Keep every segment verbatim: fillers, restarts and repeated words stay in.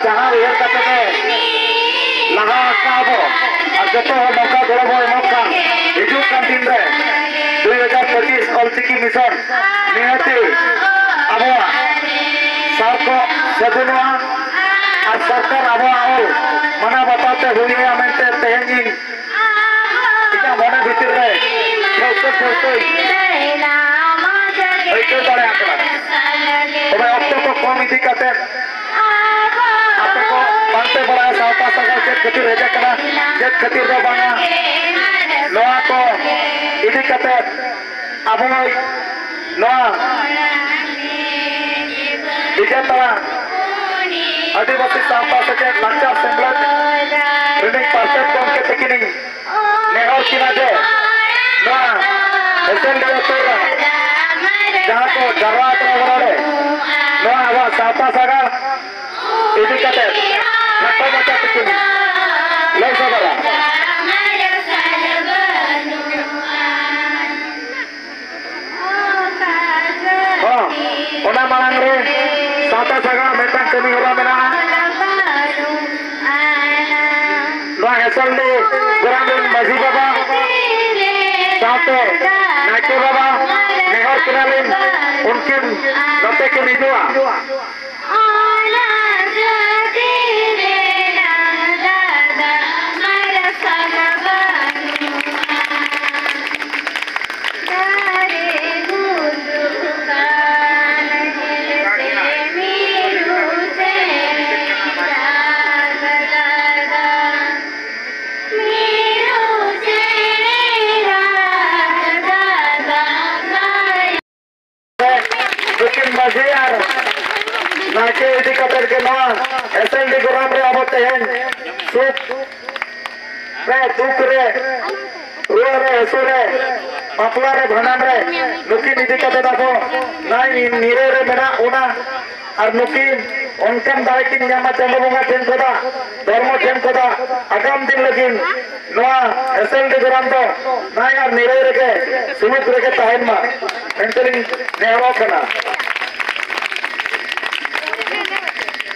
ᱡᱟᱦᱟᱸ ᱩᱭᱦᱟᱹᱨ ᱠᱟᱛᱮ ᱜᱮ ᱞᱟᱦᱟ ᱟᱠᱟᱫ ᱵᱚ, ᱟᱨ ᱡᱚᱛᱚ ᱦᱚᱲ ᱱᱚᱝᱠᱟ ᱜᱚᱲᱚ ᱵᱚ ᱮᱢᱚᱜ ᱠᱷᱟᱱ, ᱦᱤᱡᱩᱜ ᱠᱟᱱ ᱫᱤᱱ ᱨᱮ ᱫᱩᱭ ᱦᱟᱡᱟᱨ ᱯᱚᱸᱪᱤᱥ ᱚᱞᱪᱤᱠᱤ ᱢᱤᱥᱚᱱ ᱱᱤᱦᱟᱹᱛᱤ ᱟᱵᱚᱣᱟᱜ ᱥᱟᱨ ᱠᱚ ᱥᱟᱹᱜᱩᱱᱚᱜᱼᱟ ᱟᱨ ᱥᱚᱨᱠᱟᱨ ᱟᱵᱚᱣᱟᱜ ᱚᱞ ᱢᱟᱱᱟᱣ ᱵᱟᱛᱟᱣ ᱛᱮ ᱦᱩᱭ ᱟᱭᱟ ᱢᱮᱱᱛᱮ ᱛᱮᱦᱮᱧ ᱤᱧ ᱤᱧᱟᱹᱜ ᱢᱚᱱᱮ ᱵᱷᱤᱛᱤᱨ ᱨᱮ ᱴᱷᱟᱹᱣᱠᱟᱹ ᱴᱷᱟᱹᱣᱠᱟᱹᱧ ᱟᱹᱭᱠᱟᱹᱣ ᱫᱟᱲᱮᱭᱟᱜ ᱠᱟᱱᱟ᱾ ᱛᱚᱵᱮ ᱚᱠᱛᱚ ᱠᱚ ᱠᱚᱢ ᱤᱫᱤ ᱠᱟᱛᱮ ᱟᱯᱮ ᱠᱚ ᱵᱟᱝᱯᱮ ᱵᱟᱲᱟᱭᱟ ᱥᱟᱶᱛᱟ ᱥᱟᱜᱟᱲ ᱪᱮᱫ ᱠᱷᱟᱹᱛᱤᱨ ᱦᱮᱡ ᱟᱠᱟᱱᱟ, ᱪᱮᱫ ᱠᱷᱟᱹᱛᱤᱨ ᱫᱚ ᱵᱟᱝᱟ, ᱱᱚᱣᱟ ᱠᱚ ᱤᱫᱤ ᱠᱟᱛᱮ ᱟᱵᱚ ᱱᱚᱣᱟ ᱵᱤᱡᱮᱛᱟ ᱟᱹᱫᱤᱵᱟᱹᱥᱤ ᱥᱟᱶᱛᱟ ᱥᱮᱪᱮᱫ ᱞᱟᱠᱪᱟᱨ ᱥᱮᱢᱞᱮᱫ ᱨᱤᱱᱤᱡ ᱯᱟᱨᱥᱮᱛ ᱜᱚᱢᱠᱮ ᱛᱟᱹᱠᱤᱱᱤᱧ ᱱᱮᱦᱚᱨ ᱠᱤᱱᱟ ᱡᱮ ᱱᱚᱣᱟ ᱮᱥᱮᱢᱵᱞᱤ ᱟᱹᱛᱩ ᱨᱮ ᱡᱟᱦᱟᱸ ᱠᱚ ᱡᱟᱨᱣᱟ ᱟᱠᱟᱱᱟ ᱚᱱᱟ ᱨᱮ ᱱᱚᱣᱟ ᱟᱵᱚᱣᱟᱜ ᱥᱟᱶᱛᱟ ᱥᱟᱜᱟᱲ ᱤᱫᱤ ᱠᱟᱛᱮ ᱠᱷᱟᱴᱚ ᱢᱟᱪᱷᱟ ᱛᱮᱠᱤᱱ ᱞᱟᱹᱭ ᱥᱚᱫᱚᱨᱟ᱾ ᱦᱚᱸ, ᱚᱱᱟ ᱢᱟᱲᱟᱝ ᱨᱮ ᱥᱟᱶᱛᱟ ᱥᱟᱜᱟᱲ ᱢᱤᱫᱴᱟᱝ ᱠᱟᱹᱢᱤ ᱦᱚᱨᱟ ᱢᱮᱱᱟᱜᱼᱟ᱾ ᱱᱚᱣᱟ ᱦᱮᱸᱥᱮᱞᱰᱤ ᱜᱚᱨᱟᱢ ᱨᱮᱱ ᱢᱟᱹᱡᱷᱤ ᱵᱟᱵᱟ ᱥᱟᱶᱛᱮ ᱱᱟᱭᱠᱮ ᱵᱟᱵᱟ ᱱᱮᱦᱚᱨ ᱠᱤᱱᱟᱞᱤᱧ, ᱩᱱᱠᱤᱱ ᱱᱚᱛᱮ ᱠᱤᱱ ᱦᱤᱡᱩᱜᱼᱟ᱾ ᱱᱩᱠᱤᱱ ᱢᱟᱹᱡᱷᱤ ᱟᱨ ᱱᱟᱭᱠᱮ ᱤᱫᱤ ᱠᱟᱛᱮ ᱜᱮ ᱱᱚᱣᱟ ᱮᱥᱮᱢᱵᱞᱤ ᱜᱚᱨᱟᱢ ᱨᱮ ᱟᱵᱚ ᱛᱮᱦᱮᱧ ᱥᱩᱠ ᱨᱮ, ᱫᱩᱠ ᱨᱮ, ᱨᱩᱣᱟᱹ ᱨᱮ, ᱦᱟᱹᱥᱩ ᱨᱮ, ᱵᱟᱯᱞᱟ ᱨᱮ, ᱵᱷᱟᱸᱰᱟᱱ ᱨᱮ ᱱᱩᱠᱤᱱ ᱤᱫᱤ ᱠᱟᱛᱮ ᱟᱵᱚ ᱱᱟᱭ ᱱᱤᱨᱟᱹᱭ ᱨᱮ ᱢᱮᱱᱟᱜ ᱵᱚᱱᱟ᱾ ᱟᱨ ᱱᱩᱠᱤᱱ ᱚᱱᱠᱟᱱ ᱫᱟᱲᱮ ᱠᱤᱱ ᱧᱟᱢᱟ ᱪᱟᱸᱫᱳ ᱵᱚᱸᱜᱟ ᱴᱷᱮᱱ ᱠᱷᱚᱱᱟᱜ, ᱫᱷᱚᱨᱢᱚ ᱴᱷᱮᱱ ᱠᱷᱚᱱᱟᱜ, ᱟᱜᱟᱢ ᱫᱤᱱ ᱞᱟᱹᱜᱤᱫ ᱱᱚᱣᱟ ᱮᱥᱮᱢᱵᱞᱤ ᱜᱚᱨᱟᱢ ᱫᱚ ᱱᱟᱭ ᱟᱨ ᱱᱤᱨᱟᱹᱭ ᱨᱮᱜᱮ ᱥᱩᱞᱩᱠ ᱨᱮᱜᱮ ᱛᱟᱦᱮᱱ ᱢᱟ ᱢᱮᱱᱛᱮᱞᱤᱧ ᱱᱮᱦᱚᱨᱚᱜ ᱠᱟᱱᱟ᱾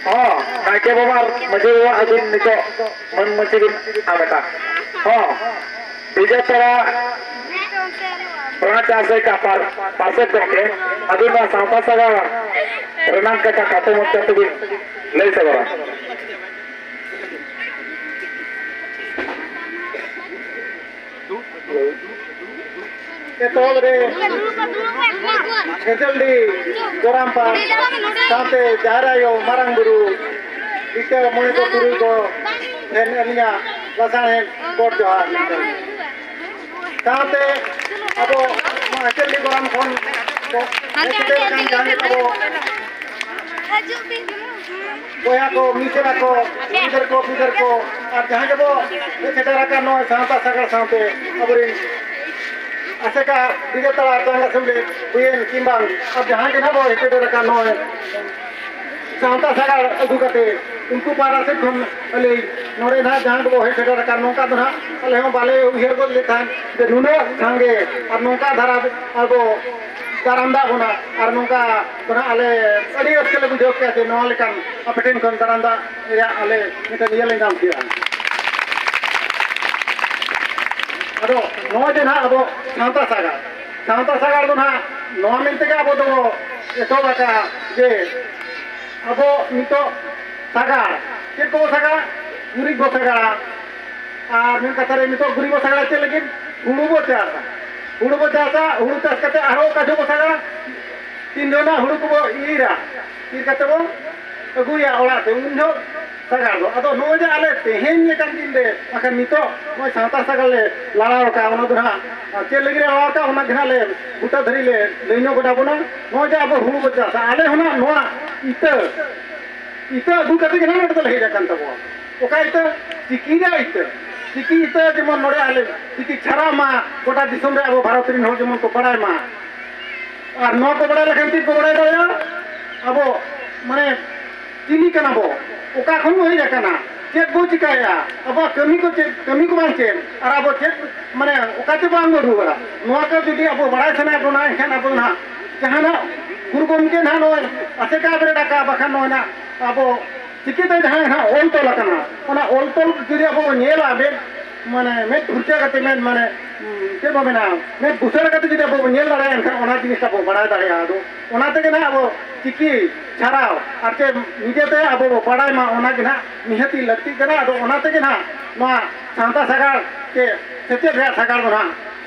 ᱦᱚᱸ, ᱱᱟᱭᱠᱮ ᱵᱟᱵᱟ ᱟᱨ ᱢᱟᱹᱡᱷᱤ ᱵᱟᱵᱟ, ᱟᱹᱵᱤᱱ ᱱᱤᱛᱚᱜ ᱢᱟᱹᱱ ᱢᱟᱹᱡᱷᱤ ᱵᱤᱱ ᱟᱢᱮᱫᱟ᱾ ᱦᱚᱸ, ᱵᱤᱡᱮᱛᱟᱲᱟ ᱵᱨᱟᱧᱪ ᱟᱥᱮᱠᱟ ᱯᱟᱨ-, ᱯᱟᱨᱥᱮᱛ ᱜᱚᱢᱠᱮ, ᱟᱹᱵᱤᱱ ᱱᱚᱣᱟ ᱥᱟᱶᱛᱟ ᱥᱟᱜᱟᱲ ᱨᱮᱱᱟᱜ ᱠᱟᱛᱷᱟ ᱠᱷᱟᱴᱚ ᱢᱟᱪᱷᱟ ᱛᱮᱵᱤᱱ ᱞᱟᱹᱭ ᱥᱚᱫᱚᱨᱟ᱾ ᱮᱛᱚᱦᱚᱵ ᱨᱮ ᱠᱷᱮᱸᱪᱟᱞᱰᱤ ᱜᱚᱨᱟᱢᱯᱟ ᱥᱟᱶᱛᱮ ᱡᱟᱦᱮᱨ ᱟᱭᱳ, ᱢᱟᱨᱟᱝ ᱵᱩᱨᱩ, ᱤᱛᱟᱹ ᱢᱚᱬᱮ ᱠᱚ ᱛᱩᱨᱩᱭ ᱠᱚ ᱴᱷᱮᱱ ᱟᱹᱞᱤᱧᱟᱜ ᱞᱟᱥᱟᱲᱦᱮᱫ ᱜᱚᱰ ᱡᱚᱦᱟᱨ᱾ ᱥᱟᱶᱛᱮ ᱟᱵᱚ ᱱᱚᱣᱟ ᱠᱷᱮᱸᱪᱟᱞᱰᱤ ᱜᱚᱨᱟᱢ ᱠᱷᱚᱱ ᱦᱮᱡ ᱥᱮᱴᱮᱨ ᱟᱠᱟᱱ ᱡᱟᱦᱟᱸ ᱜᱮ ᱛᱟᱵᱚ ᱵᱚᱭᱦᱟ ᱠᱚ, ᱢᱤᱥᱮᱨᱟ ᱠᱚ, ᱜᱤᱫᱟᱹᱨ ᱠᱚ, ᱯᱤᱫᱟᱹᱨ ᱠᱚ, ᱟᱨ ᱡᱟᱦᱟᱸ ᱜᱮᱵᱚ ᱦᱮᱡ ᱥᱮᱴᱮᱨ ᱟᱠᱟᱱ ᱱᱚᱜᱼᱚᱭ ᱥᱟᱶᱛᱟ ᱥᱟᱜᱟᱲ ᱥᱟᱶᱛᱮ ᱟᱵᱚᱨᱮᱱ ᱟᱥᱮᱠᱟ ᱵᱤᱡᱮᱛᱟᱲᱟ ᱡᱟᱦᱟᱸ ᱟᱥᱮᱢᱵᱞᱤ ᱦᱩᱭᱮᱱ ᱠᱤᱝᱵᱟ ᱟᱨ ᱡᱟᱦᱟᱸ ᱜᱮ ᱱᱟᱦᱟᱜ ᱵᱚ ᱦᱮᱡ ᱥᱮᱴᱮᱨ ᱟᱠᱟᱱ ᱱᱚᱜᱼᱚᱭ ᱥᱟᱶᱛᱟ ᱥᱟᱜᱟᱲ ᱟᱹᱜᱩ ᱠᱟᱛᱮ ᱩᱱᱠᱩ ᱯᱟᱦᱴᱟ ᱥᱮᱫ ᱠᱷᱚᱱ ᱟᱞᱮ ᱱᱚᱰᱮ ᱱᱟᱦᱟᱜ ᱡᱟᱦᱟᱸ ᱜᱮᱵᱚ ᱦᱮᱡ ᱥᱮᱴᱮᱨ ᱟᱠᱟᱱ ᱱᱚᱝᱠᱟ ᱫᱚ ᱱᱟᱦᱟᱜ ᱟᱞᱮ ᱦᱚᱸ ᱵᱟᱞᱮ ᱩᱭᱦᱟᱹᱨ ᱜᱚᱫ ᱞᱮᱫ ᱛᱟᱦᱮᱸᱫ ᱡᱮ ᱱᱩᱱᱟᱹᱜ ᱥᱟᱸᱜᱮ ᱟᱨ ᱱᱚᱝᱠᱟ ᱫᱷᱟᱨᱟ ᱟᱵᱚ ᱫᱟᱨᱟᱢ ᱫᱟᱜ ᱵᱚᱱᱟ᱾ ᱟᱨ ᱱᱚᱝᱠᱟ ᱫᱚ ᱱᱟᱦᱟᱜ ᱟᱞᱮ ᱟᱹᱰᱤ ᱨᱟᱹᱥᱠᱟᱹ ᱞᱮ ᱵᱩᱡᱷᱟᱹᱣ ᱠᱮᱜᱼᱟ ᱡᱮ ᱱᱚᱣᱟ ᱞᱮᱠᱟᱱ ᱟᱯᱮ ᱴᱷᱮᱱ ᱠᱷᱚᱱ ᱫᱟᱨᱟᱢ ᱫᱟᱜ ᱨᱮᱭᱟᱜ ᱟᱞᱮ ᱢᱤᱫᱴᱮᱱ ᱤᱭᱟᱹ ᱞᱮ ᱧᱟᱢ ᱠᱮᱜᱼᱟ᱾ ᱟᱫᱚ ᱱᱚᱜᱼᱚᱭ ᱡᱮ ᱱᱟᱦᱟᱜ ᱟᱵᱚ ᱥᱟᱶᱛᱟ ᱥᱟᱜᱟᱲ, ᱥᱟᱶᱛᱟ ᱥᱟᱜᱟᱲ ᱫᱚ ᱱᱟᱦᱟᱜ ᱱᱚᱣᱟ ᱢᱮᱱ ᱛᱮᱜᱮ ᱟᱵᱚ ᱫᱚᱵᱚ ᱮᱛᱚᱦᱚᱵ ᱟᱠᱟᱫᱼᱟ ᱡᱮ ᱟᱵᱚ ᱱᱤᱛᱚᱜ ᱥᱟᱜᱟᱲ, ᱪᱮᱫ ᱠᱚᱵᱚ ᱥᱟᱜᱟᱲᱟ? ᱜᱩᱨᱤᱡ ᱵᱚ ᱥᱟᱜᱟᱲᱟ᱾ ᱟᱨ ᱢᱤᱫ ᱠᱟᱛᱷᱟ ᱨᱮ ᱱᱤᱛᱚᱜ ᱜᱩᱨᱤᱡ ᱵᱚ ᱥᱟᱜᱟᱲᱟ ᱪᱮᱫ ᱞᱟᱹᱜᱤᱫ? ᱦᱩᱲᱩ ᱵᱚ ᱪᱟᱥᱟ᱾ ᱦᱩᱲᱩ ᱵᱚ ᱪᱟᱥᱟ, ᱦᱩᱲᱩ ᱪᱟᱥ ᱠᱟᱛᱮ ᱟᱨᱦᱚᱸ ᱚᱠᱟ ᱡᱚᱦᱚᱜ ᱵᱚ ᱥᱟᱜᱟᱲᱟ? ᱛᱤᱱ ᱡᱚᱦᱚᱜ ᱱᱟᱜ ᱦᱩᱲᱩ ᱠᱚᱵᱚ ᱤᱨᱟ, ᱤᱨ ᱠᱟᱛᱮ ᱵᱚ ᱟᱹᱜᱩᱭᱟ ᱚᱲᱟᱜ ᱛᱮ, ᱩᱱ ᱡᱚᱦᱚᱜ ᱥᱟᱜᱟᱲ ᱫᱚ᱾ ᱟᱫᱚ ᱱᱚᱜᱼᱚᱭ ᱡᱮ ᱟᱞᱮ ᱛᱮᱦᱮᱧ ᱞᱮᱠᱟᱱ ᱫᱤᱱ ᱨᱮ, ᱵᱟᱠᱷᱟᱱ ᱱᱤᱛᱚᱜ ᱱᱚᱜᱼᱚᱭ ᱥᱟᱶᱛᱟ ᱥᱟᱜᱟᱲ ᱞᱮ ᱞᱟᱲᱟᱣ ᱟᱠᱟᱫᱼᱟ, ᱚᱱᱟ ᱫᱚ ᱱᱟᱦᱟᱜ ᱪᱮᱫ ᱞᱟᱹᱜᱤᱫ ᱞᱮ ᱞᱟᱲᱟᱣ ᱟᱠᱟᱫᱼᱟ, ᱚᱱᱟ ᱜᱮ ᱱᱟᱦᱟᱜ ᱞᱮ ᱵᱩᱴᱟᱹ ᱫᱷᱟᱹᱨᱤᱡ ᱞᱮ ᱞᱟᱹᱭ ᱧᱚᱜ ᱜᱚᱫ ᱟᱵᱚᱱᱟ᱾ ᱱᱚᱜᱼᱚᱭ ᱡᱮ ᱟᱵᱚ ᱦᱩᱲᱩ ᱵᱚ ᱪᱟᱥᱟ, ᱟᱞᱮ ᱦᱚᱸ ᱱᱟᱦᱟᱜ ᱱᱚᱣᱟ ᱤᱛᱟᱹ, ᱤᱛᱟᱹ ᱟᱹᱜᱩ ᱠᱟᱛᱮ ᱜᱮ ᱱᱟᱦᱟᱜ ᱱᱚᱰᱮ ᱫᱚᱞᱮ ᱦᱮᱡ ᱟᱠᱟᱱ ᱛᱟᱵᱚᱱᱟ᱾ ᱚᱠᱟ ᱤᱛᱟᱹ? ᱪᱤᱠᱤ ᱨᱮᱭᱟᱜ ᱤᱛᱟᱹ᱾ ᱪᱤᱠᱤ ᱤᱛᱟᱹ ᱡᱮᱢᱚᱱ ᱱᱚᱰᱮ ᱟᱞᱮ ᱪᱤᱠᱤ ᱪᱷᱟᱨᱟᱜ ᱢᱟ, ᱜᱚᱴᱟ ᱫᱤᱥᱚᱢ ᱨᱮ ᱟᱵᱚ ᱵᱷᱟᱨᱚᱛ ᱨᱮᱱ ᱦᱚᱲ ᱡᱮᱢᱚᱱ ᱠᱚ ᱵᱟᱲᱟᱭ ᱢᱟ᱾ ᱟᱨ ᱱᱚᱣᱟ ᱠᱚ ᱵᱟᱲᱟᱭ ᱞᱮᱠᱷᱟᱱ ᱪᱮᱫ ᱠᱚ ᱵᱟᱲᱟᱭ ᱫᱟᱲᱮᱭᱟᱜᱼᱟ? ᱟᱵᱚ ᱢᱟᱱᱮ ᱪᱤᱞᱤ ᱠᱟᱱᱟ ᱵᱚ, ᱚᱠᱟ ᱠᱷᱚᱱ ᱵᱚ ᱦᱮᱡ ᱟᱠᱟᱱᱟ, ᱪᱮᱫ ᱵᱚ ᱪᱤᱠᱟᱹᱭᱮᱫᱼᱟ, ᱟᱵᱚᱣᱟᱜ ᱠᱟᱹᱢᱤ ᱠᱚ ᱪᱮᱫ, ᱠᱟᱹᱢᱤ ᱠᱚ ᱵᱟᱝ ᱪᱮᱫ, ᱟᱨ ᱟᱵᱚ ᱪᱮᱫ ᱢᱟᱱᱮ ᱚᱠᱟ ᱛᱮ ᱵᱟᱝ ᱵᱚ ᱨᱩᱣᱟᱹᱲᱟ, ᱱᱚᱣᱟ ᱠᱚ ᱡᱩᱫᱤ ᱟᱵᱚ ᱵᱟᱲᱟᱭ ᱥᱟᱱᱟᱭᱮᱫ ᱵᱚᱱᱟ, ᱮᱱᱠᱷᱟᱱ ᱟᱵᱚ ᱱᱟᱦᱟᱜ ᱡᱟᱦᱟᱱᱟᱜ ᱜᱩᱨᱩ ᱜᱚᱢᱠᱮ ᱱᱟᱦᱟᱜ ᱱᱚᱜᱼᱚᱭ ᱟᱥᱮᱠᱟ ᱵᱮᱨᱮᱫ ᱟᱠᱟᱫ, ᱵᱟᱠᱷᱟᱱ ᱱᱚᱜᱼᱚᱭ ᱱᱟᱦᱟᱜ ᱟᱵᱚ ᱪᱤᱠᱤᱛᱮ ᱡᱟᱦᱟᱸ ᱱᱟᱦᱟᱜ ᱚᱞ ᱛᱚᱞ ᱟᱠᱟᱱᱟ, ᱚᱱᱟ ᱚᱞ ᱛᱚᱞ ᱡᱩᱫᱤ ᱟᱵᱚ ᱵᱚᱱ ᱧᱮᱞᱟ, ᱢᱮᱫ, ᱢᱟᱱᱮ, ᱢᱮᱫ ᱯᱷᱩᱨᱪᱟᱹ ᱠᱟᱛᱮ, ᱢᱮᱫ, ᱢᱟᱱᱮ, ᱩᱸ, ᱪᱮᱫ ᱵᱚ ᱢᱮᱱᱟ, ᱢᱮᱫ ᱵᱩᱥᱟᱹᱲ ᱠᱟᱛᱮ ᱡᱩᱫᱤ ᱟᱵᱚ ᱵᱚᱱ ᱧᱮᱞ ᱫᱟᱲᱮᱭᱟᱜᱼᱟ, ᱮᱱᱠᱷᱟᱱ ᱚᱱᱟ ᱡᱤᱱᱤᱥ ᱟᱵᱚ ᱵᱟᱲᱟᱭ ᱫᱟᱲᱮᱭᱟᱜᱼᱟ᱾ ᱟᱫᱚ ᱚᱱᱟ ᱛᱮᱜᱮ ᱱᱟᱦᱟᱜ ᱟᱵᱚ ᱪᱤᱠᱤ ᱪᱷᱟᱨᱟᱣ ᱟᱨ ᱪᱮᱫ ᱱᱤᱡᱮᱛᱮ ᱟᱵᱚ ᱵᱚ ᱵᱟᱲᱟᱭ ᱢᱟ, ᱚᱱᱟ ᱜᱮ ᱱᱟᱦᱟᱜ ᱱᱤᱦᱟᱹᱛᱤ ᱞᱟᱹᱠᱛᱤᱜ ᱠᱟᱱᱟ᱾ ᱟᱫᱚ ᱚᱱᱟ ᱛᱮᱜᱮ ᱱᱟᱦᱟᱜ ᱱᱚᱣᱟ ᱥᱟᱶᱛᱟ ᱥᱟᱜᱟᱲ ᱥᱮ ᱥᱮᱪᱮᱫ ᱨᱮᱭᱟᱜ ᱥᱟᱜᱟᱲ ᱫᱚ ᱱᱟᱦᱟᱜ,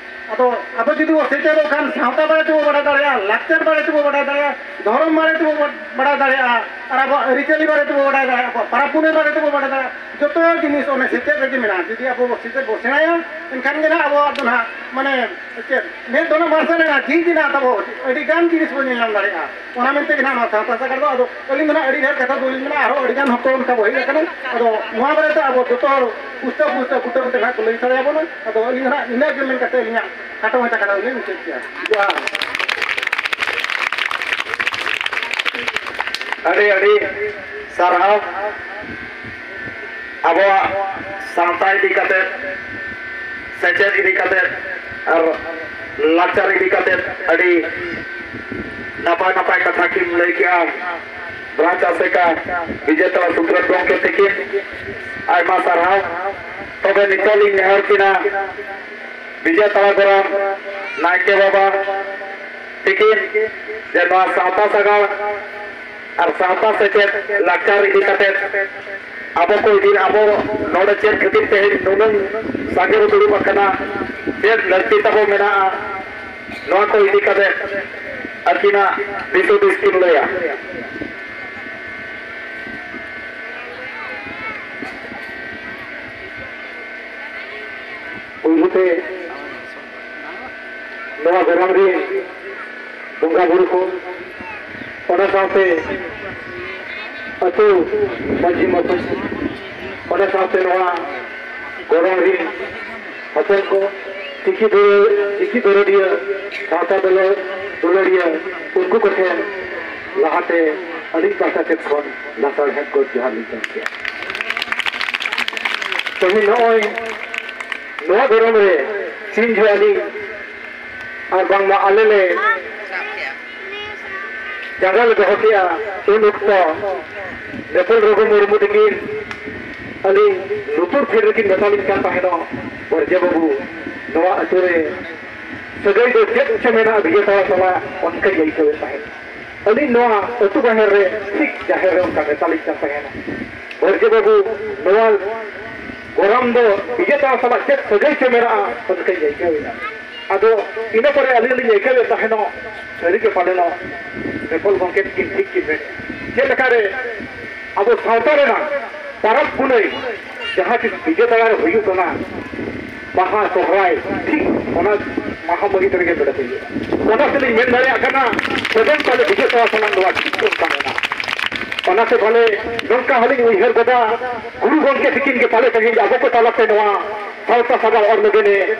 ᱟᱫᱚ ᱟᱵᱚ ᱡᱩᱫᱤ ᱵᱚ ᱥᱮᱪᱮᱫᱚᱜ ᱠᱷᱟᱱ, ᱥᱟᱶᱛᱟ ᱵᱟᱨᱮ ᱛᱮᱵᱚ ᱵᱟᱲᱟᱭ ᱫᱟᱲᱮᱭᱟᱜᱼᱟ, ᱞᱟᱠᱪᱟᱨ ᱵᱟᱨᱮ ᱛᱮᱵᱚ ᱵᱟᱲᱟᱭ ᱫᱟᱲᱮᱭᱟᱜᱼᱟ, ᱫᱷᱚᱨᱚᱢ ᱵᱟᱨᱮ ᱛᱮᱵᱚ ᱵᱟᱲᱟᱭ ᱫᱟᱲᱮᱭᱟᱜᱼᱟ, ᱟᱨ ᱟᱵᱚᱣᱟᱜ ᱟᱹᱨᱤᱪᱟᱹᱞᱤ ᱵᱟᱨᱮ ᱛᱮᱵᱚ ᱵᱟᱲᱟᱭ ᱫᱟᱲᱮᱭᱟᱜᱼᱟ, ᱟᱵᱚᱣᱟᱜ ᱯᱟᱨᱟᱵᱽ ᱯᱩᱱᱟᱹᱭ ᱵᱟᱨᱮ ᱛᱮᱵᱚ ᱵᱟᱲᱟᱭ ᱫᱟᱲᱮᱭᱟᱜᱼᱟ᱾ ᱡᱚᱛᱚ ᱡᱤᱱᱤᱥ ᱚᱱᱮ ᱥᱮᱪᱮᱫ ᱨᱮᱜᱮ ᱢᱮᱱᱟᱜᱼᱟ᱾ ᱡᱩᱫᱤ ᱟᱵᱚ ᱥᱮᱪᱮᱫ ᱵᱚ ᱥᱮᱬᱟᱭᱟ, ᱮᱱᱠᱷᱟᱱ ᱜᱮ ᱱᱟᱦᱟᱜ ᱟᱵᱚᱣᱟᱜ ᱫᱚ ᱱᱟᱦᱟᱜ, ᱢᱟᱱᱮ, ᱪᱮᱫ, ᱢᱮᱫ ᱫᱚ ᱱᱟᱦᱟᱜ ᱢᱟᱨᱥᱟᱞ ᱮᱱᱟ, ᱡᱷᱤᱡ ᱮᱱᱟ ᱛᱟᱵᱚ, ᱟᱹᱰᱤ ᱜᱟᱱ ᱡᱤᱱᱤᱥ ᱵᱚᱱ ᱧᱮᱞ ᱧᱟᱢ ᱫᱟᱲᱮᱭᱟᱜᱼᱟ᱾ ᱚᱱᱟ ᱢᱮᱱᱛᱮ ᱜᱮ ᱱᱟᱦᱟᱜ ᱱᱚᱣᱟ ᱥᱟᱶᱛᱟ ᱥᱟᱜᱟᱲ ᱫᱚ, ᱟᱫᱚ ᱟᱹᱞᱤᱧ ᱫᱚ ᱱᱟᱦᱟᱜ ᱟᱹᱰᱤ ᱰᱷᱮᱨ ᱠᱟᱛᱷᱟ ᱫᱚ ᱵᱟᱹᱞᱤᱧ ᱢᱮᱱᱟ, ᱟᱨᱦᱚᱸ ᱟᱹᱰᱤ ᱜᱟᱱ ᱦᱚᱲ ᱠᱚ ᱚᱱᱠᱟ ᱵᱚ ᱦᱮᱡ ᱟᱠᱟᱱᱟ᱾ ᱟᱫᱚ ᱱᱚᱣᱟ ᱵᱟᱨᱮᱛᱮ ᱟᱵᱚ ᱡᱚᱛᱚ ᱦᱚᱲ ᱯᱩᱥᱴᱟᱹᱣ ᱯᱩᱥᱴᱟᱹᱣ ᱵᱩᱴᱟᱹ ᱵᱩᱴᱟᱹ ᱱᱟᱦᱟᱜ ᱠᱚ ᱞᱟᱹᱭ ᱥᱟᱰᱮᱭᱟᱵᱚᱱᱟ᱾ ᱟᱫᱚ ᱟᱹᱞᱤᱧ ᱫᱚ ᱱᱟᱦᱟᱜ ᱤᱱᱟᱹᱜ ᱜᱮ ᱢᱮᱱ ᱠᱟᱛᱮ ᱟᱹᱞᱤᱧᱟᱜ ᱠᱷᱟᱴᱚ ᱢᱟᱪᱷᱟ ᱠᱟᱛᱷᱟ ᱫᱚᱞᱤᱧ ᱢᱩᱪᱟᱹᱫ ᱠᱮᱜᱼᱟ᱾ ᱡᱚᱦᱟᱨ᱾ ᱟᱹᱰᱤ ᱟᱹᱰᱤ ᱥᱟᱨᱦᱟᱣ᱾ ᱟᱵᱚᱣᱟᱜ ᱥᱟᱶᱛᱟ ᱤᱫᱤ ᱠᱟᱛᱮ, ᱥᱮᱪᱮᱫ ᱤᱫᱤ ᱠᱟᱛᱮ ᱟᱨ ᱞᱟᱠᱪᱟᱨ ᱤᱫᱤ ᱠᱟᱛᱮ ᱟᱹᱰᱤ ᱱᱟᱯᱟᱭ ᱱᱟᱯᱟᱭ ᱠᱟᱛᱷᱟ ᱠᱤᱱ ᱞᱟᱹᱭ ᱠᱮᱜᱼᱟ᱾ ᱵᱨᱟᱧᱪ ᱟᱥᱮᱠᱟ ᱵᱤᱡᱮᱛᱟᱲᱟ ᱥᱩᱵᱨᱚᱛ ᱜᱚᱢᱠᱮ ᱛᱤᱠᱤᱱ, ᱟᱭᱢᱟ ᱥᱟᱨᱦᱟᱣ᱾ ᱛᱚᱵᱮ ᱱᱤᱛᱚᱜ ᱞᱤᱧ ᱱᱮᱦᱚᱨ ᱠᱤᱱᱟ ᱵᱤᱡᱮᱛᱟᱲᱟ ᱜᱚᱨᱟᱢ ᱱᱟᱭᱠᱮ ᱵᱟᱵᱟ ᱛᱤᱠᱤᱱ ᱡᱮ ᱱᱚᱣᱟ ᱥᱟᱶᱛᱟ ᱥᱟᱜᱟᱲ ᱟᱨ ᱥᱟᱶᱛᱟ ᱥᱮᱪᱮᱫ ᱞᱟᱠᱪᱟᱨ ᱤᱫᱤ ᱠᱟᱛᱮ ᱟᱵᱚ ᱠᱚ ᱤᱫᱤ, ᱟᱵᱚ ᱱᱚᱰᱮ ᱪᱮᱫ ᱠᱷᱟᱹᱛᱤᱨ ᱛᱮᱦᱮᱧ ᱱᱩᱱᱟᱹᱝ ᱥᱟᱸᱜᱮ ᱵᱚ ᱫᱩᱲᱩᱵ ᱟᱠᱟᱱᱟ, ᱪᱮᱫ ᱞᱟᱹᱠᱛᱤ ᱛᱟᱵᱚ ᱢᱮᱱᱟᱜᱼᱟ, ᱱᱚᱣᱟ ᱠᱚ ᱤᱫᱤ ᱠᱟᱛᱮ ᱟᱹᱠᱤᱱᱟᱜ ᱫᱤᱥ ᱦᱩᱫᱤᱥ ᱠᱤᱱ ᱞᱟᱹᱭᱟ᱾ ᱯᱩᱭᱞᱩ ᱛᱮ ᱱᱚᱣᱟ ᱜᱚᱨᱟᱢ ᱨᱮ ᱵᱚᱸᱜᱟ ᱵᱩᱨᱩ ᱠᱚ, ᱚᱱᱟ ᱥᱟᱶᱛᱮ ᱟᱹᱛᱩ ᱢᱟᱹᱡᱷᱤ ᱢᱟᱯᱟᱡᱷᱤ, ᱚᱱᱟ ᱥᱟᱶᱛᱮ ᱱᱚᱣᱟ ᱜᱚᱨᱟᱢ ᱨᱮ ᱦᱚᱯᱚᱱ ᱠᱚ, ᱪᱤᱠᱤ ᱫᱩᱞᱟᱹᱲ, ᱪᱤᱠᱤ ᱫᱩᱞᱟᱹᱲᱤᱭᱟᱹ, ᱥᱟᱶᱛᱟ ᱫᱩᱞᱟᱹᱲ, ᱫᱩᱞᱟᱹᱲᱤᱭᱟᱹ, ᱩᱱᱠᱩ ᱠᱚᱴᱷᱮᱱ ᱞᱟᱦᱟᱛᱮ ᱟᱹᱞᱤᱧ ᱯᱟᱦᱴᱟ ᱥᱮᱫ ᱠᱷᱚᱱ ᱞᱟᱥᱟᱲᱦᱮᱫ ᱜᱚᱰ ᱡᱚᱦᱟᱨ ᱞᱤᱧ ᱪᱟᱞ ᱠᱮᱜᱼᱟ᱾ ᱛᱮᱦᱮᱧ ᱱᱚᱜᱼᱚᱭ ᱱᱚᱣᱟ ᱫᱷᱚᱨᱚᱢ ᱨᱮ ᱥᱤᱧ ᱡᱚᱦᱚᱜ ᱟᱹᱞᱤᱧ ᱟᱨ ᱵᱟᱝᱢᱟ ᱟᱞᱮ ᱞᱮ ᱡᱟᱸᱜᱟ ᱞᱮ ᱫᱚᱦᱚ ᱠᱮᱜᱼᱟ, ᱩᱱ ᱚᱠᱛᱚ ᱱᱮᱯᱚᱞ ᱨᱚᱜᱷᱩ ᱢᱩᱨᱢᱩ ᱛᱟᱹᱠᱤᱱ ᱟᱹᱞᱤᱧ ᱞᱩᱛᱩᱨ ᱯᱷᱮᱰ ᱨᱮᱠᱤᱱ ᱢᱮᱛᱟᱞᱤᱧ ᱠᱟᱱ ᱛᱟᱦᱮᱱᱚᱜ, "ᱵᱚᱨᱡᱮ ᱵᱟᱹᱵᱩ, ᱱᱚᱣᱟ ᱟᱹᱛᱩ ᱨᱮ ᱥᱟᱹᱜᱟᱹᱭ ᱫᱚ ᱪᱮᱫ ᱪᱚ ᱢᱮᱱᱟᱜᱼᱟ ᱵᱤᱡᱮ ᱛᱟᱲᱟ ᱥᱟᱞᱟᱜ", ᱚᱱᱠᱟᱧ ᱟᱹᱭᱠᱟᱹᱣᱮᱫ ᱛᱟᱦᱮᱸᱫ᱾ ᱟᱹᱞᱤᱧ ᱱᱚᱣᱟ ᱟᱹᱛᱩ ᱵᱟᱦᱮᱨ ᱨᱮ, ᱴᱷᱤᱠ ᱡᱟᱦᱮᱨ ᱨᱮ ᱚᱱᱠᱟ ᱢᱮᱛᱟᱞᱤᱧ ᱠᱟᱱ ᱛᱟᱦᱮᱱᱟ, "ᱵᱚᱨᱡᱮ ᱵᱟᱹᱵᱩ, ᱱᱚᱣᱟ ᱜᱚᱨᱟᱢ ᱫᱚ ᱵᱤᱡᱮ ᱛᱟᱲᱟ ᱥᱟᱞᱟᱜ ᱪᱮᱫ ᱥᱟᱹᱜᱟᱹᱭ ᱪᱚ ᱢᱮᱱᱟᱜᱼᱟ?" ᱚᱱᱠᱟᱧ ᱟᱹᱭᱠᱟᱹᱣᱮᱫᱟ᱾ ᱟᱫᱚ ᱤᱱᱟᱹ ᱯᱚᱨᱮ ᱟᱹᱞᱤᱧ ᱞᱤᱧ ᱟᱹᱭᱠᱟᱹᱣᱮᱫ ᱛᱟᱦᱮᱱᱚᱜ, ᱥᱟᱹᱨᱤᱜᱮ ᱯᱟᱞᱮᱱᱚᱜ ᱱᱮᱯᱚᱞ ᱜᱚᱢᱠᱮ ᱛᱤᱠᱤᱱ ᱴᱷᱤᱠ ᱠᱤᱱ ᱢᱮᱱᱮᱫᱼᱟ᱾ ᱪᱮᱫ ᱞᱮᱠᱟᱨᱮ ᱟᱵᱚ ᱥᱟᱶᱛᱟ ᱨᱮᱱᱟᱜ ᱯᱟᱨᱟᱵᱽ ᱯᱩᱱᱟᱹᱭ ᱡᱟᱦᱟᱸ ᱛᱤᱥ ᱵᱤᱡᱮ ᱛᱟᱲᱟ ᱨᱮ ᱦᱩᱭᱩᱜ ᱠᱟᱱᱟ, ᱵᱟᱦᱟ, ᱥᱚᱦᱨᱟᱭ, ᱴᱷᱤᱠ ᱚᱱᱟ ᱢᱟᱦᱟ ᱢᱟᱹᱦᱤᱛ ᱨᱮᱜᱮ ᱵᱮᱲᱟ ᱦᱩᱭᱩᱜᱼᱟ᱾ ᱚᱱᱟ ᱛᱮᱞᱤᱧ ᱢᱮᱱ ᱫᱟᱲᱮᱭᱟᱜ ᱠᱟᱱᱟ, ᱥᱮᱵᱮᱱ ᱯᱟᱞᱮ ᱵᱤᱡᱮ ᱛᱟᱲᱟ ᱥᱟᱞᱟᱜ ᱱᱚᱣᱟ ᱴᱷᱤᱠ ᱚᱱᱠᱟ ᱢᱮᱱᱟᱜᱼᱟ᱾ ᱚᱱᱟᱛᱮ ᱯᱟᱞᱮ ᱱᱚᱝᱠᱟ ᱦᱚᱸᱞᱤᱧ ᱩᱭᱦᱟᱹᱨ ᱜᱚᱫᱟ, ᱜᱩᱨᱩ ᱜᱚᱢᱠᱮ ᱛᱤᱠᱤᱱ ᱜᱮ ᱯᱟᱞᱮ ᱛᱮᱦᱮᱧ ᱟᱵᱚ ᱠᱚ ᱛᱟᱞᱟᱛᱮ ᱱᱚᱣᱟ ᱥᱟᱶᱛᱟ ᱥᱟᱜᱟᱲ ᱚᱨ ᱞᱟᱹᱜᱤᱫ ᱮ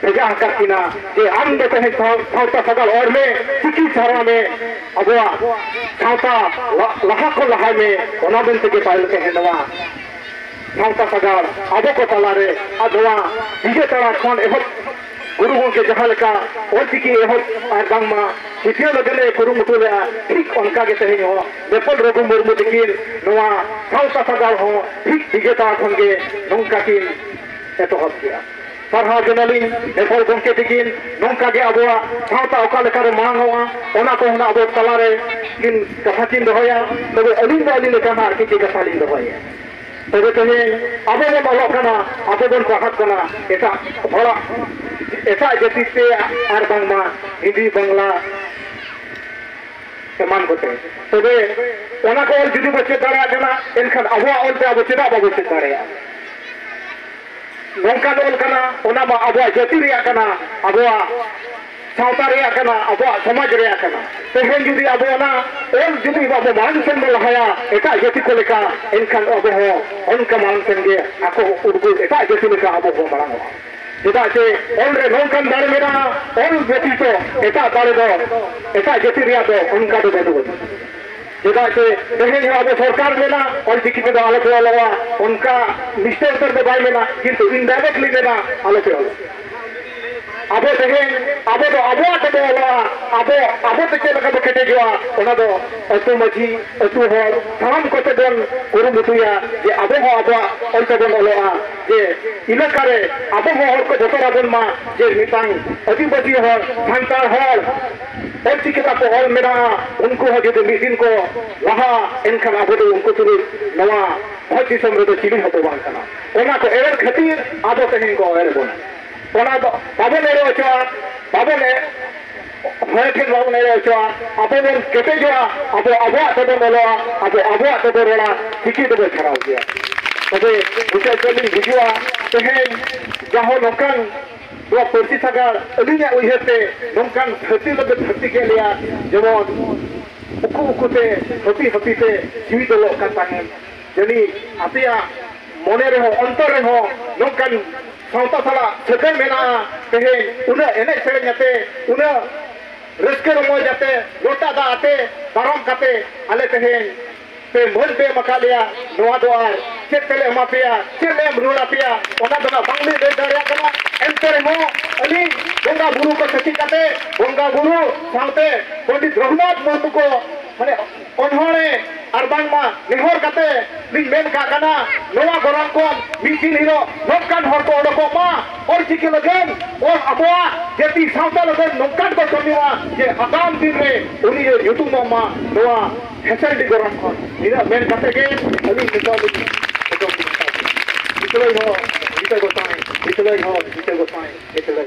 ᱵᱷᱮᱡᱟ ᱟᱠᱟᱫ ᱠᱤᱱᱟ, ᱡᱮ ᱟᱢ ᱫᱚ ᱛᱮᱦᱮᱧ ᱥᱟᱶ-, ᱥᱟᱶᱛᱟ ᱥᱟᱜᱟᱲ ᱚᱨ ᱢᱮ, ᱪᱤᱠᱤ ᱪᱷᱟᱨᱟᱣ ᱢᱮ, ᱟᱵᱚᱣᱟᱜ ᱥᱟᱶᱛᱟ ᱞᱟ-, ᱞᱟᱦᱟ ᱠᱷᱚᱱ ᱞᱟᱦᱟᱭ ᱢᱮ, ᱚᱱᱟ ᱢᱮᱱ ᱛᱮᱜᱮ ᱯᱟᱭᱞ ᱛᱮᱦᱮᱧ ᱱᱚᱣᱟ ᱥᱟᱶᱛᱟ ᱥᱟᱜᱟᱲ ᱟᱵᱚ ᱠᱚ ᱛᱟᱞᱟᱨᱮ ᱟᱨ ᱱᱚᱣᱟ ᱵᱤᱡᱮ ᱛᱟᱲᱟ ᱠᱷᱚᱱ ᱮᱦᱚᱵ ᱜᱩᱨᱩ ᱜᱚᱢᱠᱮ ᱡᱟᱦᱟᱸ ᱞᱮᱠᱟ ᱚᱞᱪᱤᱠᱤ ᱮᱦᱚᱵ ᱟᱨ ᱵᱟᱝᱢᱟ ᱪᱷᱤᱛᱭᱟᱹᱣ ᱞᱟᱹᱜᱤᱫ ᱮ ᱠᱩᱨᱩᱢᱩᱴᱩ ᱞᱮᱫᱼᱟ, ᱴᱷᱤᱠ ᱚᱱᱠᱟ ᱜᱮ ᱛᱮᱦᱮᱧ ᱦᱚᱸ ᱱᱮᱯᱚᱞ ᱨᱚᱜᱷᱩ ᱢᱩᱨᱢᱩ ᱛᱤᱠᱤᱱ ᱱᱚᱣᱟ ᱥᱟᱶᱛᱟ ᱥᱟᱜᱟᱲ ᱦᱚᱸ ᱴᱷᱤᱠ ᱵᱤᱡᱮ ᱛᱟᱲᱟ ᱠᱷᱚᱱ ᱜᱮ ᱱᱚᱝᱠᱟ ᱠᱤᱱ ᱮᱛᱚᱦᱚᱵ ᱠᱮᱫᱼᱟ᱾ ᱥᱟᱨᱦᱟᱣ ᱡᱚᱱᱟᱞᱤᱧ ᱱᱮᱯᱚᱞ ᱜᱚᱢᱠᱮ ᱛᱤᱠᱤᱱ, ᱱᱚᱝᱠᱟ ᱜᱮ ᱟᱵᱚᱣᱟᱜ ᱥᱟᱶᱛᱟ ᱚᱠᱟ ᱞᱮᱠᱟᱨᱮ ᱢᱟᱲᱟᱝᱚᱜᱼᱟ, ᱚᱱᱟ ᱠᱚ ᱦᱚᱸ ᱟᱵᱚ ᱛᱟᱞᱟᱨᱮ ᱠᱤᱱ ᱠᱟᱛᱷᱟ ᱠᱤᱱ ᱫᱚᱦᱚᱭᱟ᱾ ᱛᱚᱵᱮ ᱟᱹᱞᱤᱧ ᱫᱚ ᱟᱹᱞᱤᱧ ᱞᱮᱠᱟ ᱦᱟᱸᱜ ᱟᱨ ᱠᱤᱪᱷᱩ ᱠᱟᱛᱷᱟ ᱞᱤᱧ ᱫᱚᱦᱚᱭᱟ᱾ ᱛᱚᱵᱮ ᱛᱮᱦᱮᱧ ᱟᱵᱚ ᱵᱚᱱ ᱚᱞᱚᱜ ᱠᱟᱱᱟ, ᱟᱵᱚ ᱵᱚᱱ ᱯᱟᱲᱦᱟᱜ ᱠᱟᱱᱟ, ᱮᱴᱟᱜ ᱦᱚᱲᱟᱜ, ᱮᱴᱟᱜ ᱡᱟᱹᱛᱤ ᱛᱮ ᱟᱨ ᱵᱟᱝᱢᱟ ᱦᱤᱱᱫᱤ, ᱵᱟᱝᱞᱟ ᱮᱢᱟᱱ ᱠᱚᱛᱮ᱾ ᱛᱚᱵᱮ ᱚᱱᱟ ᱠᱚ ᱚᱞ ᱡᱩᱫᱤ ᱵᱚ ᱪᱮᱫ ᱫᱟᱲᱮᱭᱟᱜ ᱠᱟᱱᱟ, ᱮᱱᱠᱷᱟᱱ ᱟᱵᱚᱣᱟᱜ ᱚᱞ ᱛᱮ ᱟᱵᱚ ᱪᱮᱫᱟᱜ ᱵᱟᱵᱚ ᱪᱮᱫ ᱫᱟᱲᱮᱭᱟᱜᱼᱟ? ᱱᱚᱝᱠᱟᱱ ᱚᱞ ᱠᱟᱱᱟ, ᱚᱱᱟ ᱢᱟ ᱟᱵᱚᱣᱟᱜ ᱡᱟᱹᱛᱤ ᱨᱮᱭᱟᱜ ᱠᱟᱱᱟ, ᱟᱵᱚᱣᱟᱜ ᱥᱟᱶᱛᱟ ᱨᱮᱭᱟᱜ ᱠᱟᱱᱟ, ᱟᱵᱚᱣᱟᱜ ᱥᱚᱢᱟᱡᱽ ᱨᱮᱭᱟᱜ ᱠᱟᱱᱟ᱾ ᱛᱮᱦᱮᱧ ᱡᱩᱫᱤ ᱟᱵᱚ ᱚᱱᱟ ᱚᱞ ᱡᱩᱫᱤ ᱟᱵᱚ ᱢᱟᱲᱟᱝ ᱥᱮᱱ ᱵᱚ ᱞᱟᱦᱟᱭᱟ ᱮᱴᱟᱜ ᱡᱟᱹᱛᱤ ᱠᱚ ᱞᱮᱠᱟ, ᱮᱱᱠᱷᱟᱱ ᱟᱵᱚ ᱦᱚᱸ ᱚᱱᱠᱟ ᱢᱟᱲᱟᱝ ᱥᱮᱱ ᱜᱮ ᱟᱠᱚ ᱩᱱᱠᱩ ᱮᱴᱟᱜ ᱡᱟᱹᱛᱤ ᱞᱮᱠᱟ ᱟᱵᱚ ᱵᱚ ᱢᱟᱲᱟᱝᱚᱜᱼᱟ᱾ ᱪᱮᱫᱟᱜ ᱪᱮ ᱚᱞ ᱨᱮ ᱱᱚᱝᱠᱟᱱ ᱫᱟᱲᱮ ᱢᱮᱱᱟᱜᱼᱟ, ᱚᱞ ᱵᱮᱛᱤᱛᱚ ᱮᱴᱟᱜ ᱫᱟᱲᱮ ᱫᱚ, ᱮᱴᱟᱜ ᱡᱟᱹᱛᱤ ᱨᱮᱭᱟᱜ ᱫᱚ ᱚᱱᱠᱟ ᱫᱚ ᱵᱟᱹᱱᱩᱜᱼᱟ᱾ ᱪᱮᱫᱟᱜ ᱪᱮ ᱛᱮᱦᱮᱧ ᱦᱚᱸ ᱟᱵᱚ ᱥᱚᱨᱠᱟᱨ ᱢᱮᱱᱟ, ᱚᱞ ᱪᱤᱠᱤ ᱛᱮᱫᱚ ᱟᱞᱚᱯᱮ ᱚᱞᱚᱜᱼᱟ, ᱚᱱᱠᱟ ᱢᱤᱥᱴᱟᱨ ᱩᱛᱟᱹᱨ ᱫᱚ ᱵᱟᱭ ᱢᱮᱱᱟ, ᱠᱤᱱᱛᱩ indirectly ᱢᱮᱱᱟ, ᱟᱞᱚᱯᱮ ᱚᱞᱚᱜᱼᱟ᱾ ᱟᱵᱚ ᱛᱮᱦᱮᱧ ᱟᱵᱚ ᱫᱚ ᱟᱵᱚᱣᱟᱜ ᱛᱮᱵᱚ ᱚᱞᱚᱜᱼᱟ᱾ ᱟᱵᱚ ᱟᱵᱚ ᱛᱮ ᱪᱮᱫ ᱞᱮᱠᱟ ᱵᱚ ᱠᱮᱴᱮᱡᱚᱜᱼᱟ, ᱚᱱᱟ ᱫᱚ ᱟᱹᱛᱩ ᱢᱟᱹᱡᱷᱤ, ᱟᱹᱛᱩ ᱦᱚᱲ, ᱥᱟᱱᱟᱢ ᱠᱚᱛᱮ ᱵᱚᱱ ᱠᱩᱨᱩᱢᱩᱴᱩᱭᱟ ᱡᱮ ᱟᱵᱚ ᱦᱚᱸ ᱟᱵᱚᱣᱟᱜ ᱚᱞ ᱛᱮᱵᱚᱱ ᱚᱞᱚᱜᱼᱟ, ᱡᱮ ᱮᱞᱟᱠᱟ ᱨᱮ ᱟᱵᱚ ᱦᱚᱸ ᱦᱚᱲ ᱠᱚ ᱵᱚᱛᱚᱨ ᱟᱵᱚᱱ ᱢᱟ ᱡᱮ ᱢᱤᱫᱴᱟᱝ ᱟᱹᱫᱤᱵᱟᱹᱥᱤ ᱦᱚᱲ, ᱥᱟᱱᱛᱟᱲ ᱦᱚᱲ ᱚᱞ ᱪᱤᱠᱤ ᱛᱟᱠᱚ ᱚᱞ ᱢᱮᱱᱟᱜᱼᱟ, ᱩᱱᱠᱩ ᱦᱚᱸ ᱡᱩᱫᱤ ᱢᱤᱫ ᱫᱤᱱ ᱠᱚ ᱞᱟᱦᱟᱜᱼᱟ, ᱮᱱᱠᱷᱟᱱ ᱟᱵᱚ ᱫᱚ ᱩᱱᱠᱩ ᱛᱩᱞᱩᱡ ᱱᱚᱣᱟ ᱵᱷᱚᱸᱡᱽ ᱫᱤᱥᱚᱢ ᱨᱮᱫᱚ ᱪᱤᱞᱤ ᱦᱚᱸ ᱵᱚ ᱵᱟᱝ ᱠᱟᱱᱟ᱾ ᱚᱱᱟ ᱠᱚ ᱮᱲᱮᱨ ᱠᱷᱟᱹᱛᱤᱨ ᱟᱵᱚ ᱛᱮᱦᱮᱧ ᱠᱚ ᱮᱲᱮᱨ ᱵᱚᱱᱟ᱾ ᱚᱱᱟ ᱫᱚ ᱵᱟᱵᱚᱱ ᱮᱲᱮ ᱦᱚᱪᱚᱜᱼᱟ, ᱵᱟᱵᱚᱱ ᱮ-, ᱦᱚᱲ ᱴᱷᱮᱱ ᱵᱟᱵᱚᱱ ᱮᱲᱮ ᱦᱚᱪᱚᱜᱼᱟ, ᱟᱵᱚ ᱵᱚᱱ ᱠᱮᱴᱮᱡᱚᱜᱼᱟ, ᱟᱵᱚ ᱟᱵᱚᱣᱟᱜ ᱛᱮᱵᱚᱱ ᱚᱞᱚᱜᱼᱟ, ᱟᱵᱚ ᱟᱵᱚᱣᱟᱜ ᱛᱮᱵᱚᱱ ᱨᱚᱲᱟ, ᱪᱤᱠᱤ ᱫᱚᱵᱚ ᱪᱷᱟᱨᱟᱣ ᱜᱮᱭᱟ᱾ ᱛᱚᱵᱮ ᱢᱩᱪᱟᱹᱫ ᱨᱮᱞᱤᱧ ᱵᱩᱡᱷᱟᱹᱣᱟ, ᱛᱮᱦᱮᱧ ᱡᱟᱦᱟᱸ ᱱᱚᱝᱠᱟᱱ ᱱᱚᱣᱟ ᱯᱟᱹᱨᱥᱤ ᱥᱟᱜᱟᱲ ᱟᱹᱞᱤᱧᱟᱜ ᱩᱭᱦᱟᱹᱨ ᱛᱮ ᱱᱚᱝᱠᱟᱱ ᱫᱷᱟᱹᱨᱛᱤ ᱞᱮᱵᱮ ᱫᱷᱟᱹᱨᱛᱤ ᱠᱮᱫ ᱞᱮᱭᱟ, ᱡᱮᱢᱚᱱ ᱩᱠᱩ ᱩᱠᱩ ᱛᱮ, ᱦᱟᱹᱯᱤ ᱦᱟᱹᱯᱤ ᱛᱮ ᱡᱤᱣᱤ ᱫᱚᱞᱚᱜ ᱠᱟᱱ ᱛᱟᱦᱮᱸᱫ᱾ ᱡᱟᱹᱱᱤᱡ ᱟᱯᱮᱭᱟᱜ ᱢᱚᱱᱮ ᱨᱮᱦᱚᱸ, ᱚᱱᱛᱚᱨ ᱨᱮᱦᱚᱸ ᱱᱚᱝᱠᱟᱱ ᱥᱟᱶᱛᱟ ᱥᱟᱞᱟᱜ ᱥᱟᱹᱜᱟᱹᱭ ᱢᱮᱱᱟᱜᱼᱟ᱾ ᱛᱮᱦᱮᱧ ᱩᱱᱟᱹᱜ ᱮᱱᱮᱡ ᱥᱮᱨᱮᱧ ᱟᱛᱮ, ᱩᱱᱟᱹᱜ ᱨᱟᱹᱥᱠᱟᱹ ᱨᱚᱢᱚᱡᱽ ᱟᱛᱮ, ᱞᱚᱴᱟ ᱫᱟᱜ ᱟᱛᱮ ᱫᱟᱨᱟᱢ ᱠᱟᱛᱮ ᱟᱞᱮ ᱛᱮᱦᱮᱧ ᱯᱮ ᱢᱟᱹᱱ ᱯᱮ ᱮᱢ ᱟᱠᱟᱫ ᱞᱮᱭᱟ᱾ ᱱᱚᱣᱟ ᱫᱚ ᱟᱨ ᱪᱮᱫ ᱛᱮᱞᱮ ᱮᱢᱟ ᱯᱮᱭᱟ, ᱪᱮᱫ ᱞᱮ ᱮᱢ ᱨᱩᱣᱟᱹᱲ ᱟᱯᱮᱭᱟ, ᱚᱱᱟ ᱫᱚ ᱱᱟᱜ ᱵᱟᱝᱞᱮ ᱞᱟᱹᱭ ᱫᱟᱲᱮᱭᱟᱜ ᱠᱟᱱᱟ᱾ ᱮᱱᱛᱮ ᱨᱮᱦᱚᱸ ᱟᱹᱞᱤᱧ ᱵᱚᱸᱜᱟ ᱵᱩᱨᱩ ᱠᱚ ᱥᱟᱹᱠᱷᱤ ᱠᱟᱛᱮ, ᱵᱚᱸᱜᱟ ᱵᱩᱨᱩ ᱥᱟᱶᱛᱮ ᱯᱚᱱᱰᱤᱛ ᱨᱚᱜᱷᱩᱱᱟᱛᱷ ᱢᱩᱨᱢᱩ ᱠᱚ ᱢᱟᱱᱮ ᱚᱱᱚᱬᱦᱮ ᱟᱨ ᱵᱟᱝᱢᱟ ᱱᱮᱦᱚᱨ ᱠᱟᱛᱮ ᱞᱤᱧ ᱢᱮᱱ ᱠᱟᱜ ᱠᱟᱱᱟ, ᱱᱚᱣᱟ ᱜᱚᱨᱟᱢ ᱠᱷᱚᱱ ᱢᱤᱫ ᱫᱤᱱ ᱦᱤᱞᱳᱜ ᱱᱚᱝᱠᱟᱱ ᱦᱚᱲ ᱠᱚ ᱚᱰᱚᱠᱚᱜ ᱢᱟ, ᱚᱞ ᱪᱤᱠᱤ ᱞᱟᱹᱜᱤᱫ, ᱚᱞ ᱟᱵᱚᱣᱟᱜ ᱡᱟᱹᱛᱤ ᱥᱟᱶᱛᱟ ᱞᱟᱹᱜᱤᱫ ᱱᱚᱝᱠᱟᱱ ᱠᱚ ᱠᱟᱹᱢᱤ ᱢᱟ ᱡᱮ ᱟᱜᱟᱢ ᱫᱤᱱ ᱨᱮ ᱩᱱᱤ ᱧᱩᱛᱩᱢᱚᱜ ᱢᱟ ᱱᱚᱣᱟ ᱦᱮᱸᱥᱟᱹᱨᱰᱤ ᱜᱚᱨᱟᱢ ᱠᱷᱚᱱ᱾ ᱱᱤᱱᱟᱹᱜ ᱢᱮᱱ ᱠᱟᱛᱮ ᱜᱮ ᱟᱹᱞᱤᱧ ᱱᱤᱛᱚᱜ ᱞᱤᱧ ᱮᱛᱚᱦᱚᱵ ᱞᱤᱧ ᱢᱮᱛᱟ ᱵᱤᱱᱟ᱾ ᱵᱤᱪᱞᱟᱹᱭ ᱦᱚᱲ ᱡᱤᱛᱟᱹ ᱜᱚᱸᱥᱟᱭ, ᱵᱤᱪᱞᱟᱹᱭ ᱦᱚᱲ ᱡᱤᱛᱟᱹ ᱜᱚᱸᱥᱟᱭ, ᱵᱤᱪᱞᱟᱹᱭ